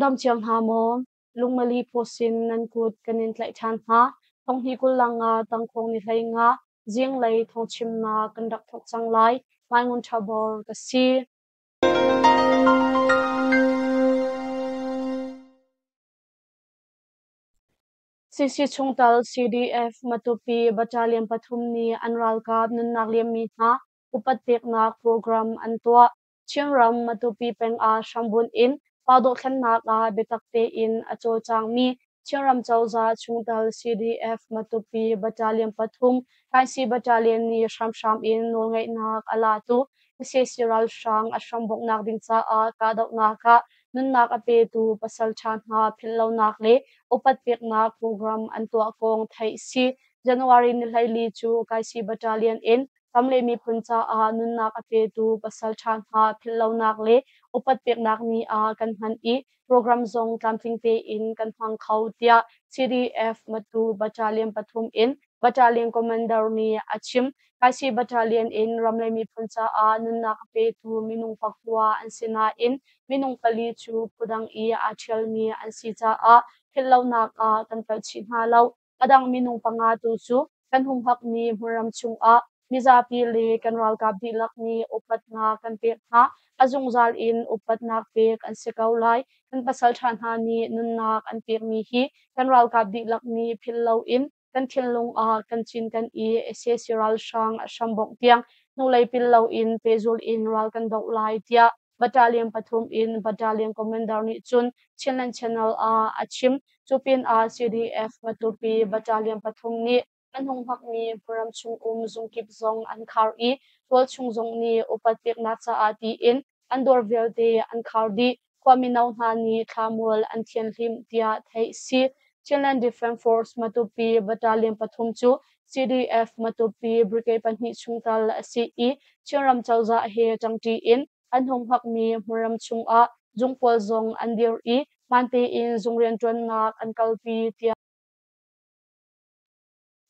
dam cio hna maw? Lungmali pawsin nan kut kan in tlaih ṭhan hna. Thonghnih 25 tangkhawng ni 15 zinglei thawngchimnak kan rak thawk cang lai. Mai Ngun Ṭha Bor ka si. CC chungtel CDF Matupi Battalion pathum nih an ralkap nunnak liammi hna upat peknak program an tuah. Chinram Matupi peng ah hrambunh in pa dohthlennak ah biatak tein a cawlcangmi Chinram cozah chungtel CDF Matupi Battalion pathum Kaisi Battalion nih hramhram in nawlngeihnak a latu sac ralhrang a hrambonghnak ding caah kahdohnak ah nunnak a petu pasalṭha hna philhlonak le upat peknak program an tuah kong theih si. January ni 14 cu Kaisi Battalion in ram le miphun caah nunnak a petu pasalṭha hna philhlonak le upat peknak ni ah kan hman i program zong tlamtling tein kan hmang kho tiah CDF Matu Battalion pathum in Battalion Commander nih a chim. Kaisi Battalion in ram le miphun caah nunnak a petu minung pakua an si nain minung pali cu phudang i aa ṭhialmi an si caah philhlonak ah kan palh chih hna lo. A dang minung panga tu cu kan humhakmi hmunram chungah mizapi le kan ralkap dihlak nih upatnak kan pek hna. A zungzal in upatnak pek an si ko lai. Kan pasalṭha hna nih nunnak an pekmi hi kan ralkap dihlak nih philh loin kan thinlung ah kan cinken i sac ralhrang a hrambongh tiang hnulei pil loin pehzul in ral kan doh lai tiah Battalion pathum in Battalion Commander nih cun Chinland Channel ah a chim. Cu pinah CDF Matupi Battalion pathum nih an hung hmakmi hmunram chung um zungkip zong an khar i tualchung zong nih upat peknak caah tiin an dawr vialte an khar dih. Khua mino hna nih thlamual an thianhhlimh tiah theih si. Chinland Defence Force Matupi Battalion pathum cu CDF Matupi Brigade pahnih chungtel a si i Chinram cozah he ṭangṭi in an hung hngakmi hmunram chungah zung pawl zong an dir i hmaan tein zung rianṭuannak an kalpi tiah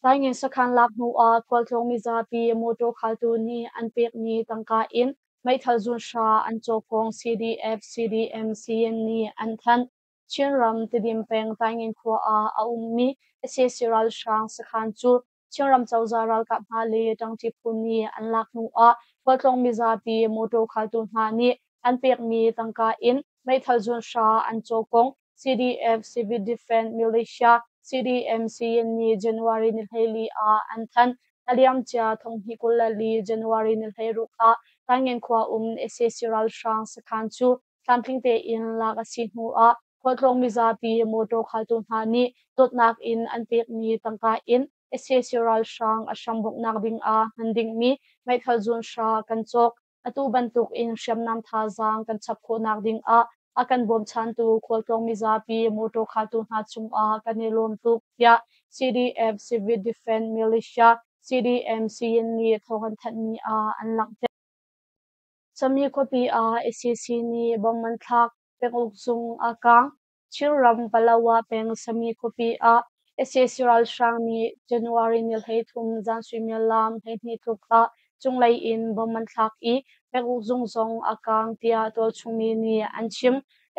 Taingen sakhan lak hnu ah khualtlawng mizapi mawṭaw khaltu nih an pekmi tangka in meithal zunhra an cawk kong CDF CDM CN nih an thanh. Chinram Tidim peng Taingen khua ah a ummi sac ralhrang sakhan cu Chinram cozah ralkap hna le ṭangṭi phu nih an lak hnu ah khualtlawng mizapi mawṭaw khaltu hna nih an pekmi tangka in meithal zunhra an cawk kong CDF Civil Defense Militia CDMC nih January ni 14 ah an thanh. A liamcia 2024 January ni 16 ah Taingen khua um sac ralhrang sakhan cu tlamtling tein lak a si hnu ah khualtlawng mizapi mawṭaw khaltu hna nih dawtnak in an pekmi tangka in sac ralhrang a hrambonghnak ding ah hman dingmi meithal zunhra kan cawk. Atu bantuk in hriamnam thazaang kan chap khawhnak ding ah a kan bawmchantu khualtlawng mizapi mawṭaw khaltu hna cungah kan i lawm tuk, tiah CDF Civil Defense Militia CDMC nih thawng an thanhmi ah an langhter. Sami khuapi ah sac nih bomb an thlak, penguk zung a kaang. Chinram Palawa peng Sami khuapi ah sac ralhrang nih January ni 13 zan suimilam 12 tluk ah cunglei in bomb an thlak i penguk zung zong a kaang tiah tualchung mi nih an chim.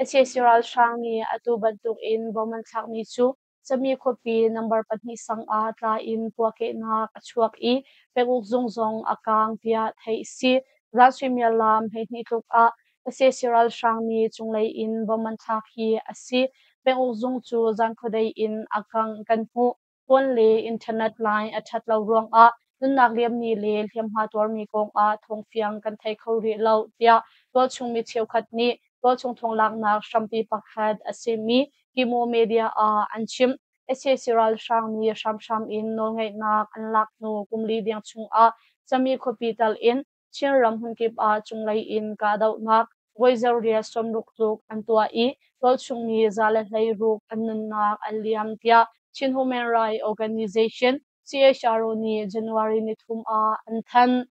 Sac ralhrang nih atu bantuk in bomb an thlakmi cu Sami khuapi number pahnih sang ah tla in puahkehnak a chuak i penguk zung zong a kaang tiah theih a si. Zan suimilam 12 tluk ah sac ralhrang nih cunglei in bomb an thlak hi a si. Penguk zung cu zan khuadei in a kangh kan hmuh. Phone le internet line a ṭhat lo ruangah nunnak liammi le hliamhma tuarmi kongah thawngfiang kan thei kho rih lo tiah tualchung mi cheukhat nih tualchung thawnglaknak hrampi pakhat a simi Kimo Media ah an chim. Sac ralhrang nih hramhram in nawlngeihnak an lak hnu kum li deng chungah Sami khuapi tal in Chinram hmunkip ah cunglei in kahdohnak voi zeriat 60 tluk an tuah i tualchung mi 116 an nunnak an liam tiah Chin Human Rights Organization CHRO nih January nithum ah an thanh.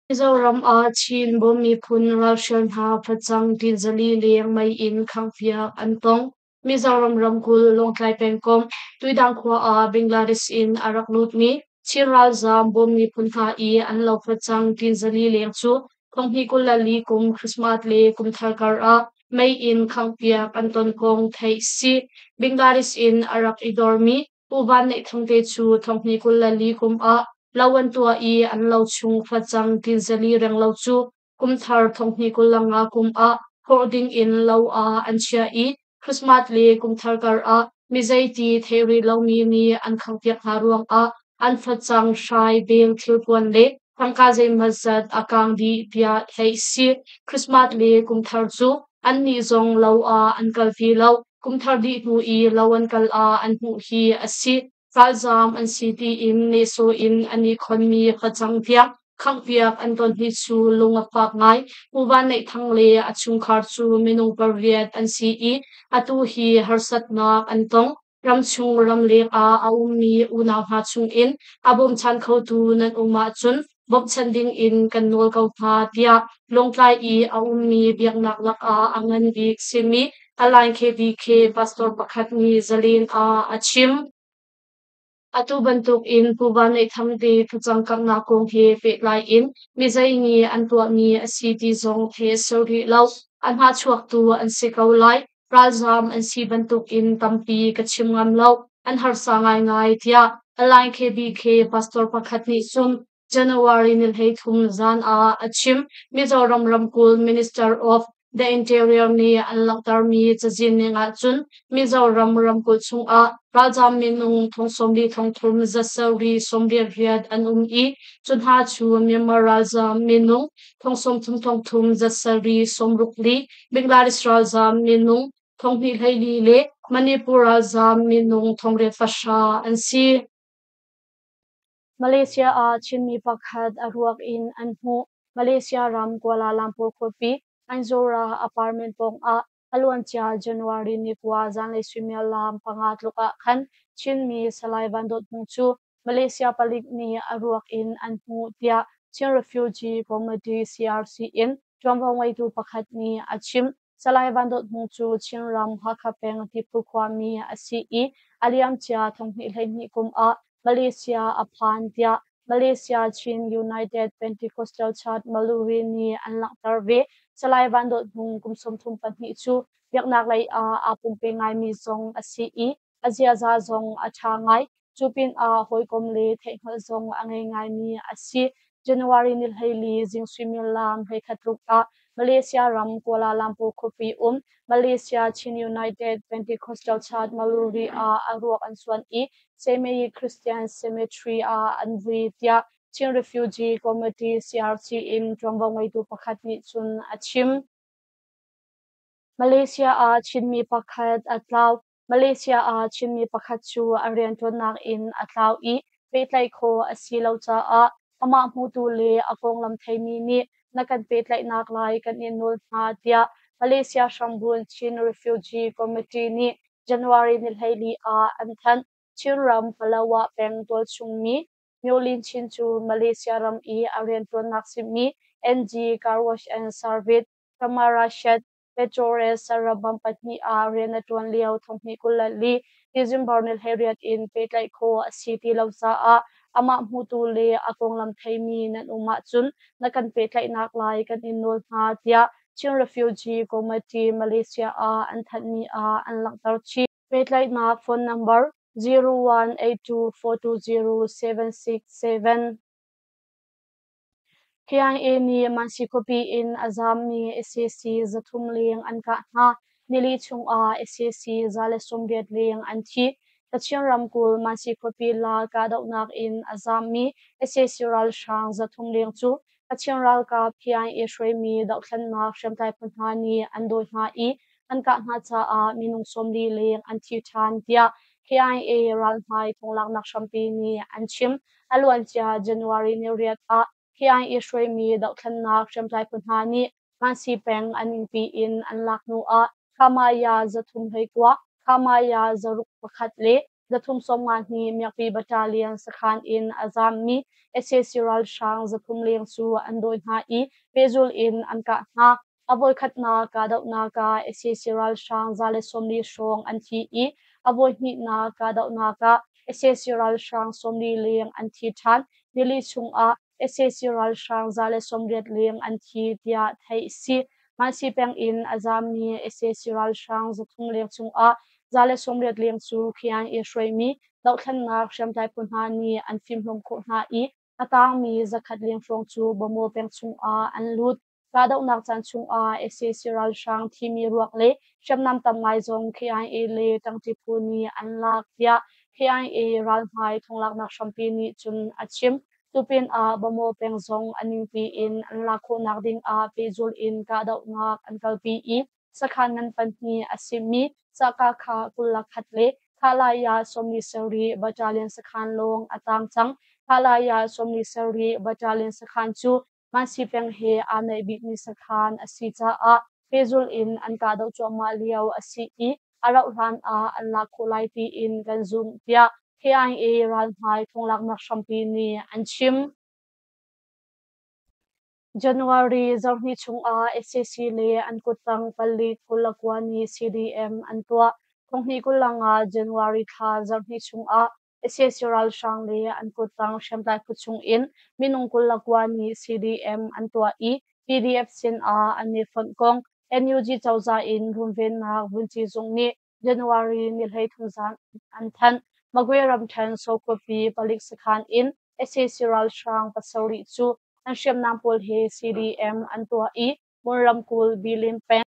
Mizoram ah Chin Bawm miphun ralhrial hna facang tin zali leng mei in khanghpiak an tong. Mizoram ramkulh Lawngtlai pengkomh Tuidang khua ah Bangladesh in a rak lutmi Chin ralzaam Bawm miphun hna i an lo facang tin zali leng cu 2024 kum Christmas le kum thar kar ah mei in khanghpiak an ton kong theih si. Bangladesh in a rak i dormi Pu Van Neih Thang te cu thonghnih 24 kum ah lo an tuah i an lo chung facang tin zali renglo cu kumthar thonghnih 25 kum ah phorh ding in lo ah an chiah i Christmas le kumthar kar ah mi zeiti theih rih lomi nih an khanghpiak hna ruangah an facang, hrai, bel, thilpuan le tangka zeimawzat a kaang dih tiah theih si. Christmas le kumthar cu annih zong lo ah an kal ti lo. Kumthar dih hnu i lo an kal ah an hmuh hi a si. Ralzaam an si tiin nehsawh in an i khonmi facang tiang khanghpiak an ton hi cu lung a fak ngai. Pu Van Neih Thang le a chungkhar cu minung pariat an si i atu hi harsatnak an tong. Ramchung ramleng ah a ummi unau hna chungin a bawmchan khotu nan um ahcun bawmhchanh dingin kan nawl ko hna tiah Lawngtlai i a ummi biaknak lakah a ngan bik simi Alain KBK pastor pakhat nih Zalen ah a chim. Atu bantukin Pu Van Neih Thang te facang kanghnak kong he pehtlai in mizei nih an tuahmi a si ti zong theih a si rih lo. A hnahchuaktu an si ko lai. Ralzaam an si bantukin tampi ka chim ngam lo. An harsa ngaingai tiah Alain KBK pastor pakhat nih cun January ni 13 zan ah a chim. Mizoram ramkulh Minister of the Interior nih an langhtermi cazin ning ahcun Mizoram ramkulh chungah ralzaam minung thong 40 thong thum za sarih 88 an um i cu hna cu Myanmar ralzaam minung thong 30 thong thum za sarih 64, Bangladesh ralzaam minung thong hnih 14 le Manipur ralzaam minung thong riat pahra an si. Malaysia ah Chinmi pakhat a ruak in an hmuh. Malaysia ram Kuala Lumpur khuapi Anzora apartment pawngah a luancia January ni 9 zanlei suimilam 5 tluk ah khan Chinmi Salai Van Dawt Hmung cu Malaysia palik nih a ruak in an hmuh tiah Chin Refugee Committee CRC in ṭuanvo ngeitu pakhat nih a chim. Salai Van Dawt Hmung cu Chinram Hakha peng Tiphul khuami a si i a liamcia 2012 kum ah Malaysia a phan tiah Malaysia Chin United Pentecostal Church Maluri nih an langhter ve. Salai Van Dawt Hmung kum 32 cu biaknak lei ah aa pumpe ngaimi zong a si i a ziaza zong a ṭha ngai. Cu pinah hawikom le theihhngalh zong a ngei ngaimi a si. January ni 14 zing suimilam 11 tluk ah Malaysia ram Kuala Lumpur khuapi um Malaysia Chin United Pentecostal Church Maluri ah a ruak an suan i Semei Christian Cemetery ah an vui tiah Chin Refugee Committee CRC in ṭuanvo ngeitu pakhat nih cun a chim. Malaysia ah Chinmi pakhat a tlau. Malaysia ah Chinmi pakhat cu a rianṭuannak in a tlau i pehtlaih khawh a si lo caah amah hmutu le a konglam theimi nih na kan pehtlaihnak lai kan in nawl hna tiah Malaysia hrambunh Chin Refugee Committee nih January ni 14 ah an thanh. Chinram Palawa peng tualchungmi Myo Lin Chin cu Malaysia ram i a rianṭuannak simi NG Car Wash and Service Tamarashet Petores Sarabam pahnih ah rian a ṭuan lio 2024 December ni 18 in pehtlaih khawh a si ti lo caah amah hmutu le a konglam theimi nan um ahcun na kan pehtlaihnak lai kan in nawl hna tiah Chin Refugee Committee Malaysia ah an thanhmi ah an langhter chih. Pehtlaihnak phone number 0182420767. KIA nih Mansi khuapi in a zaammi sac 300 leng an kah hna. Nili chungah sac 180 leng an thi. Kachin ramkulh Mansi khuapi la kahdohnak in a zaammi sac ralhrang 300 leng cu Kachin ralkap KIA hruaimi dohthlennak hriamtlai phu hna nih an dawi hna i an kah hna caah minung 40 leng an thi ṭhan tiah KIA ralhmai thonglaknak hrampi nih an chim. A luancia January ni 8 ah KIA hruaimi dohthlennak hriamtlai phu hna nih Mansi peng a ningpi in an lak hnu ah Khamaya 329, Khamaya 601 le 352 Miakpi Battalion sakhan in a zaammi sac ralhrang 300 leng cu an dawi hna i pehzul in an kah hna. A voikhatnak kahdohnak ah sac ralhrang 140 hrawng an thi i a voihnihnak kahdohnak ah sac ralhrang 40 leng an thi ṭhan. Nili chungah sac ralhrang 180 leng an thi tiah theih a si. Mansi peng in a zaammi sac ralhrang 300 leng chungah 180 leng cu KIA hruaimi dohthlennak hriamtlai phu hna nih an fimhlawm khawh hna i a taangmi 100 leng hrawng cu Bamaw peng chungah an lut. Kahdohnak caan chungah sac ralhrang thimi ruak le hriamnam tam ngai zong KIA le ṭangṭi phu nih an lak, tiah KIA ralhmai thonglaknak hrampi nih cun a chim. Cu pinah Bamaw peng zong a ningpi in an lak khawhnak ding ah pehzul in kahdohnak an kalpi i sakhan ngan pahnih a simi Sakakha 21 le Khalaya 47 Battalion sakhan lawng a tang cang. Khalaya 47 Battalion sakhan cu Mansi peng he aa naih bikmi sakhan a si caah pehzul in an kahdoh cuahmah lio a si i a rauhhlan ah an lak khawh lai tiin kan zumh, tiah KIA ralhmai thonglaknak hrampi nih an chim. January zarhhnih chungah sac le an kuttang palik 29 nih CDM an tuah. 2025 January thla zarhhnih chungah sac ralhrang le an kuttang hriamtlai phu chungin minung 29 nih CDM an tuah i PDF sinah an i fonh kong NUG cozah in runvennak vunci zung nih January ni 33 zan an thanh. Magwe ramṭhen Sokhuapi palik sakhan in sac ralhrang pasarih cu an hriamnam pawl he CDM an tuah i Mon ramkulh Bilin peng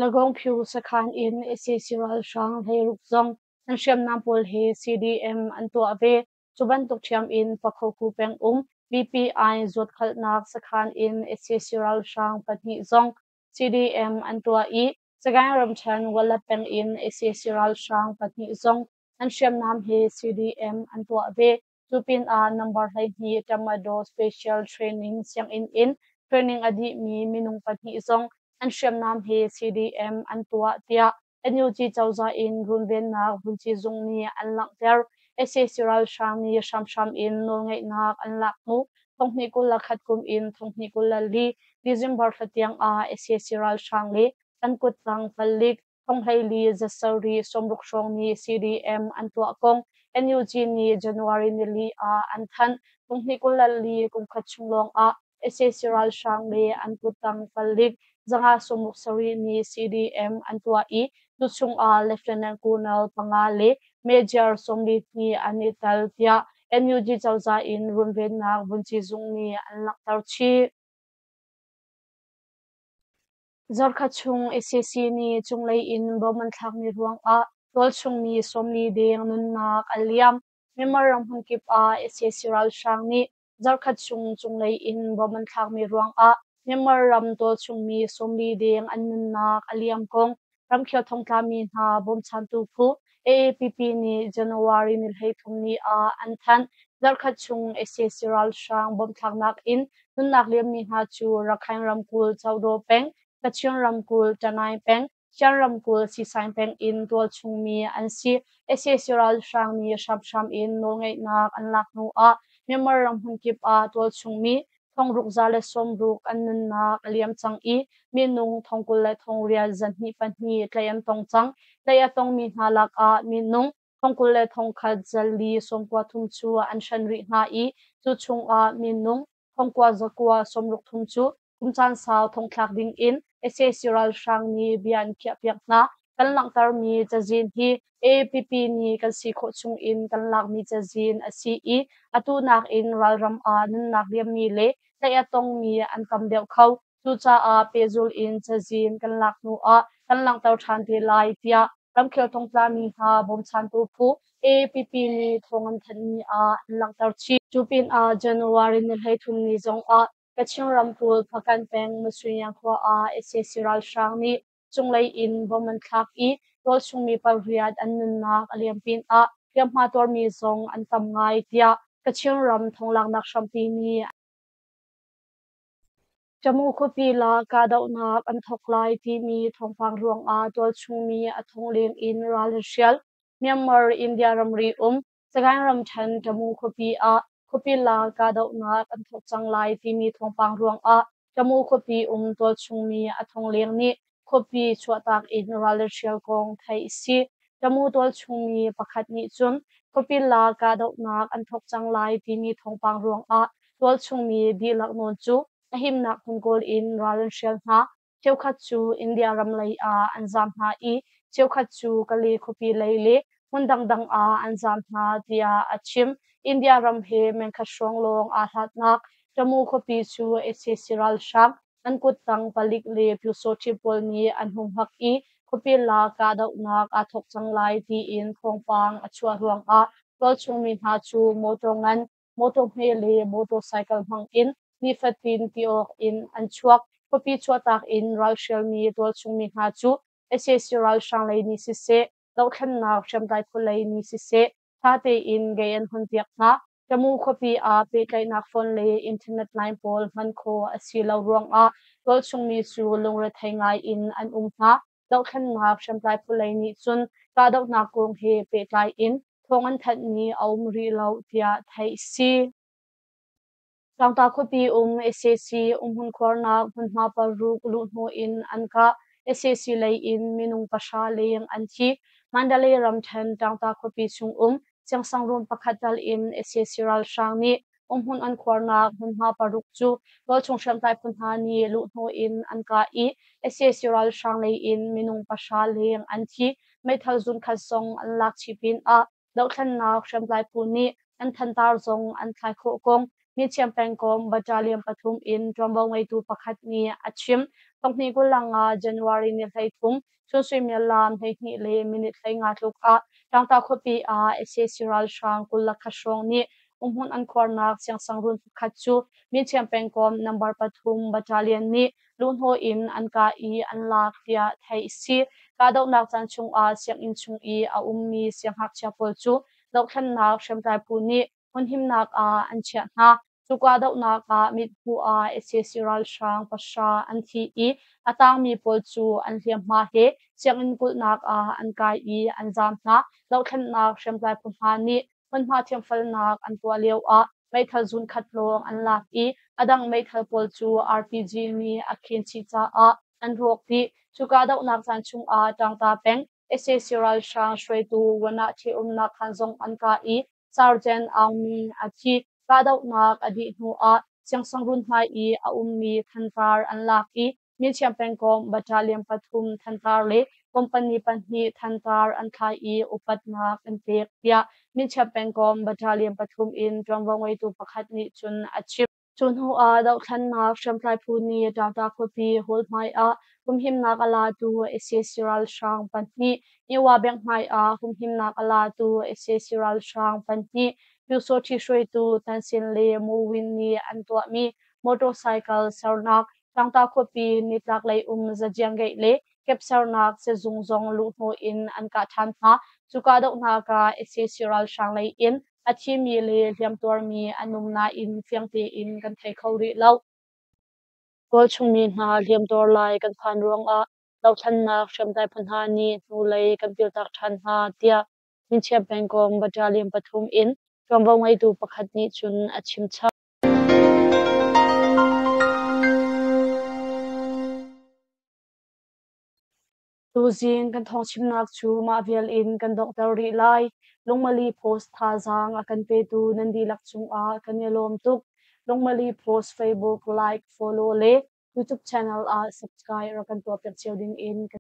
Lagongphu sakhan in sac ralhrang 16 zong an hriamnam pawl he CDM an tuah ve. Cu bantuk ṭhiam in Pakhoku pengum BPI zuatkhalhnak sakhan in sac ralhrang pahnih zong CDM an tuah i Sagaing ramṭhen Walat peng in sac ralhrang pahnih zong an hriamnam he CDM an tuah ve. Cu pinah number 12 Tamadaw Special Training sianginn in training a dihmi minung pahnih zong an hriamnam he CDM an tuah tiah NUG cozah in runvennak vunci zung nih an langhter. Sac ralhrang nih hramhram in nawlngeihnak an lak hnu 2021 kum in 2024 December thla tiang ah sac ralhrang le an kuttang palik 14 zasarih 60 hrawng nih CDM an tuah kong NUG nih January nili ah an thanh. 2024 kum khat chung lawng ah sac ralhrang le an kuttang palik 567 nih CDM an tuah i tuchung ah Lieutenant Colonel panga le Major 42 an i tel tiah NUG cozah in runvennak vunci zung nih an langhter chih. Zarkhat chung sac nih cunglei in bom an thlakmi ruangah tualchung mi 40 deng nunnak a liam. Myanmar ram hmunkip ah sac ralhrang nih zarkhat chung cunglei in bom an thlakmi ruangah Myanmar ram tualchung mi 40 deng an nunnak a liam kong ramkhel thongtlami hna bawmchantu phu AAPP nih January ni 33 ni ah an thanh. Zarkhat chung sac ralhrang bomthlaknak in nunnak liammi hna cu Rakhine ramkulh Chowdaw peng, Kachin ramkulh Tanai peng, Shan ramkulh Sisain peng in tualchungmi an si. Sac ralhrang nih hramhram in nawlngeihnak an lak hnu ah Myanmar ram hmunkip ah tualchungmi 6160 an nunnak a liam cang i minung 28,202 tlaih an tong cang. Tlaih a tongmi hna lakah minung 21,493 cu an hren rih hna i cu chungah minung 9963 cu kum caan sau thongthlak ding in sac ralhrang nih bia an khiahpiak hna. Kan langhtermi cazin hi AAPP nih kan si khawh chung in kan lakmi cazin a si i atu nakin ralram ah nunnak liammi le tlaih a tongmi an tam deuh kho. Cucaah pehzulh in cazin kan lak hnu ah kan langhter ṭhan te lai tiah ramkhel thongtlami hna bawmchantu phu AAPP nih thawng an thanhmi ah an langhter chih. Cu pinah January ni 33 ni zongah Kachin ramkulh Hpakant peng Masuinyang khua ah sac ralhrang nih cunglei in bom an thlak i tualchungmi pariat an nunnak a liam pinah hliamhma tuarmi zong an tam ngai tiah Kachin ram thonglaknak hrampi nih Tamu khuapi la kahdohnak an thawk lai timi thawngpang ruangah tualchungmi a thong leng in ral an hrial. Myanmar India ramri um Sagaing ramṭhen Tamu khuapi ah khuapi la kahdohnak an thawk cang lai timi thawngpang ruangah Tamu khuapi um tualchungmi a thong leng nih khuapi chuahtak in ral an hrial kong theih a si. Tamu tualchungmi pakhat nih cun khuapi la kahdohnak an thawk cang lai timi thawngpang ruangah tualchungmi dihlak nawn cu a himnak hmun kawl in ral an hrial hna. Cheukhat cu India ram lei ah an zaam hna i cheukhat cu Kale khuapi lei le hmun dangdang ah an zaam hna tiah a chim. India ram he mengkhat hrawng lawng aa hlatnak Tamu khuapi cu sac ralhrang an kuttang palik le pyusawṭhi pawl nih an humhak i khuapi lak kahdohnak aa thawk cang lai tiin thawngpang a chuah ruangah tualchung mi hna cu mawṭaw ngan, mawṭaw hme le motorcycle hmang in nifatin ti awk in an chuak. Khuapi chuahtak in ralhrialmi tualchung mi hna cu sac ralhrang lei nih siseh, dohthlennak hriamtlai phu lei nih siseh ṭha tein gei an hunpiak hna. Tamu khuapi ah pehtlaihnak phone le internet line pawl hman khawh a si lo ruangah tualchungmi cu lungrethei ngai in an um hna. Dohthlennak hriamtlai phu lei nih cun kahdohnak kong he pehtlai in thawng an thanhmi a um rih lo tiah theih a si. Tlangta khuapi um sac umhmun khuarnak hmunhma paruk luhhnawh in an kah. Sac lei in minung 0 leng an thi. Mandalay ramṭhen Tlangta khuapi chung um siangsangruun pakhat tal in sac ralhrang nih umhmun an khuarnak hmunhma paruk cu tualchung hriamtlai phu hna nih luhhnawh in an kah i sac ralhrang lei in minung 0 leng an thi. Meithal zunkhat zong an lak chih pinah dohthlennak hriamtlai phu nih an thantar zong an thlai khawh kong Mithiam pengkomh battalion 3 in ṭuanvo ngeitu pakhat nih a chim. 2025 January ni 13 chun suimilam 12 le minute 15 tluk ah Tlangta khuapi ah sac ralhrang 21 hrawng nih umhmun an khuarnak siangsangruun pakhat cu Mithiam pengkomh number 3 battalion nih luhhnawh in an kah i an lak tiah theih a si. Kahdohnak caan chungah sianginn chung i a ummi siangngakchia pawl cu dohthlennak hriamtlai phu nih hmunhimnak ah an chiah hna. Cu kahdohnak ah mithmuh ah sac ralhrang 0 an thi i a tangmi pawl cu an hliamhma he sianginn kulhnak ah an kai i an zaam hna. Dohthlennak hriamtlai phu hna nih hmunhma thiamfalnak an tuah lioah meithal zunkhat lawng an lak i a dang meithal pawl cu RPG nih a khen chih caah an rawk dih. Cu kahdohnak caan chungah Ṭangta peng sac ralhrang hruaitu Wanah ṭhitumnak khaan zong an kah i Sergeant Aung Min a thi. Kahdohnak a dih hnuah siangsangruun hmai i a ummi thantar an lak i Mithiam pengkomh battalion 3 thantar le company 2 thantar an thlai i upatnak an pek tiah Mithiam pengkomh battalion 3 in ṭuanvo ngeitu pakhat nih cun a chim. Cu hnu ah dohthlennak hriamtlai phu nih Ṭata khuapi hall hmai ah humhimnak a latu sac ralhrang 2, Myowa bank hmai ah humhimnak a latu sac ralhrang 2, Pyusawṭhi hruaitu Tansin le Mu Win nih an tuahmi motorcycle sernak Tlangta khuapi nitlaklei um Zajianggeih le kepsernak sehzung zong luhhnawh in an kah ṭhan hna. Cu kahdohnak ah sac ralhrang lei in a thimi le hliamtuarmi an um nain fiang tein kan thei kho rih lo. Tualchung mi hna hliamtuar lai kan phan ruangah dohthlennak hriamtlai phu hna nih hnulei kan piltak ṭhan hna, tiah Minchiap pengkomh battalion 3 in ṭuanvo ngeitu pakhat nih cun a chim chap. Tuzing kan thawngchimnak cu mah vial in kan donghter rih lai. Lungmali Post thazaang a kan petu nan dihlak cungah kan i lawm tuk. Lungmali Post Facebook like, follow le YouTube channel ah subscribe rak kan tuahpiak cio ding in kan.